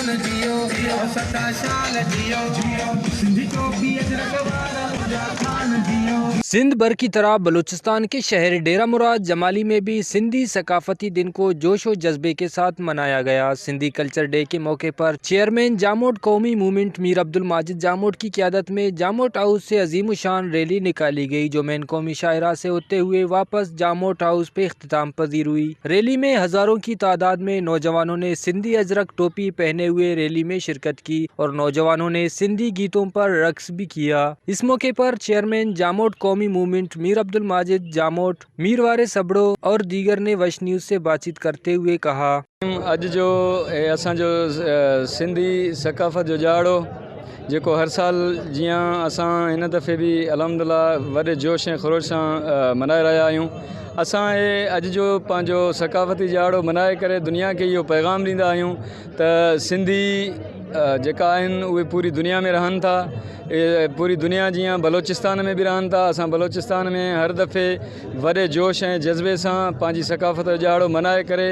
خان جيئو سدا شال جيئو سنڌي ٽوپي اجرڪ وارا منهنجا خان جيئو. سنڌ भर की तरह बलूचिस्तान के शहर डेरा मुराद जमाली में भी सिंधी सकाफती दिन को जोश व जज्बे के साथ मनाया गया। सिंधी कल्चर डे के मौके पर चेयरमैन जामोट कौमी मूवमेंट मीर अब्दुल माजिद जामोट की क़यादत में जामोट हाउस से अजीम शान रैली निकाली गई, जो मेन कौमी शाहरा से होते हुए वापस जामोट हाउस पे इख्तिताम पजीर हुई। रैली में हज़ारों की तादाद में नौजवानों ने सिंधी अजरक टोपी पहने हुए रैली में शिरकत की और नौजवानों ने सिंधी गीतों पर रक्स भी किया। इस मौके पर चेयरमैन जामोट कौमी मूवमेंट मीर अब्दुल माजिद जामोट, मीर वारिस अबड़ो और दीगर ने वश न्यूज़ से बातचीत करते हुए कहा। अॼु जो हे असांजो सिंधी सकाफ़त जो ॾिहाड़ो जेको हर साल जीअं असां हिन दफ़े बि अल्हम्दुलिल्लाह वॾे जोश ऐं ख़रोश सां मल्हाए रहिया आहियूं। असां हे अॼु जो पंहिंजो सकाफ़ती ॾिहाड़ो मल्हाए करे दुनिया खे इहो पैगाम ॾींदा आहियूं त सिंधी जेका आहिनि उहे पूरी दुनिया में रहनि था। पूरी दुनिया जीअं बलोचिस्तान में बि रहनि था। असां बलोचिस्तान में हर दफ़े वॾे जोश ऐं जज़्बे सां पंहिंजी सकाफ़त जो ॾिहाड़ो मल्हाए करे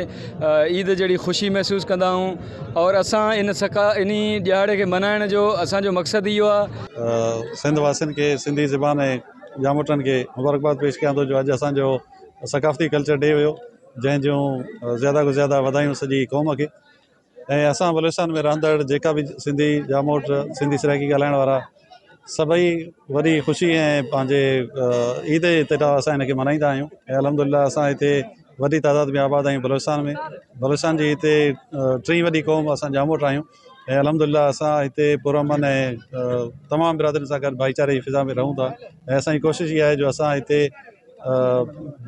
ईद जहिड़ी ख़ुशी महसूस कंदा आहियूं और असां इन सका इन ॾिहाड़े खे मल्हाइण जो असांजो मक़सदु इहो आहे। सिंध वासियुनि खे, सिंधी ज़बान ऐं ॼामोटनि खे मुबारकबाद पेश कयां थो जो अॼु असांजो सकाफ़ती कल्चर डे हुयो, जंहिं जूं ज़्यादा खां ज़्यादा वाधायूं सॼी क़ौम खे। ऐं असां बलोचिस्तान में रहंदड़ जेका बि सिंधी ॼामोट, सिंधी सराइकी ॻाल्हाइण वारा सभई वॾी ख़ुशी ऐं पंहिंजे ईद जे तरह असां हिनखे मल्हाईंदा आहियूं। ऐं अल्हम्दुलिल्लाह असां हिते वॾी तादाद में आबाद आहियूं बलोचिस्तान में। बलोचिस्तान जी हिते टीं वॾी क़ौम असां ॼामोट आहियूं ऐं अल्हम्दुलिल्लाह असां हिते पुरअमन ऐं तमामु बिरादरियुनि सां गॾु भाईचारे जी फ़िज़ा में रहूं था। ऐं असांजी कोशिशि इहा आहे जो असां हिते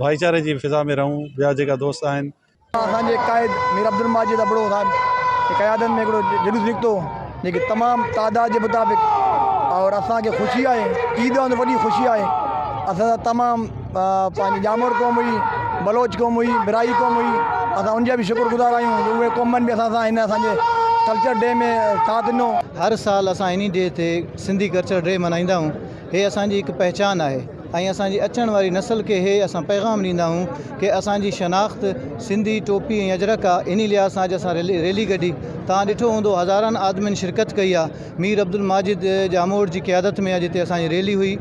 भाईचारे जी फ़िज़ा में रहूं। ॿिया जेका दोस्त आहिनि, असांजे क़ाइद मीर अब्दुल माजिद अबड़ो साहिब जी क़यादत में हिकिड़ो जुलूस निकितो, जेके तमामु तादाद जे मुताबिक़, और असांखे ख़ुशी आहे, ईद वांगुरु वॾी ख़ुशी आहे। असां तमामु पंहिंजी ॼामोड़ क़ौम हुई, बलोच क़ौम हुई, बिराई क़ौम हुई, असां उनजा बि शुक्रगुज़ार आहियूं जो उहे क़ौमनि बि असां सां हिन असांजे कल्चर डे में साथ ॾिनो। हर साल असां इन डे ते सिंधी कल्चर डे मल्हाईंदा आहियूं। हे असांजी हिकु पहिचान आहे ऐं असांजी अचण वारी नस्ल खे हे असां पैगाम ॾींदा आहियूं की असांजी शनाख़्त सिंधी टोपी ऐं अजरक आहे। इन लिहाज़ सां अॼु असां रैली रैली कढी। तव्हां ॾिठो हूंदो, हज़ारनि आदमियुनि शिरकत कई आहे। मीर अब्दुल माजिद जामोड़ जी क़यादत में अॼु हिते असांजी रैली हुई,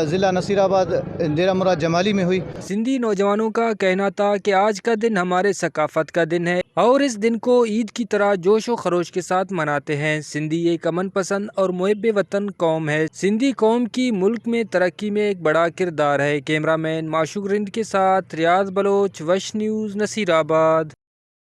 ज़िला नसीराबाद, डेरा मुराद जमाली में हुई। सिंधी नौजवानों का कहना था कि आज का दिन हमारे सकाफत का दिन है और इस दिन को ईद की तरह जोश व खरोश के साथ मनाते हैं। सिंधी एक अमन पसंद और मुहिब वतन कौम है। सिंधी कौम की मुल्क में तरक्की में एक बड़ा किरदार है। कैमरामैन माशूक रिंद के साथ रियाज बलोच, वश न्यूज़, नसीराबाद।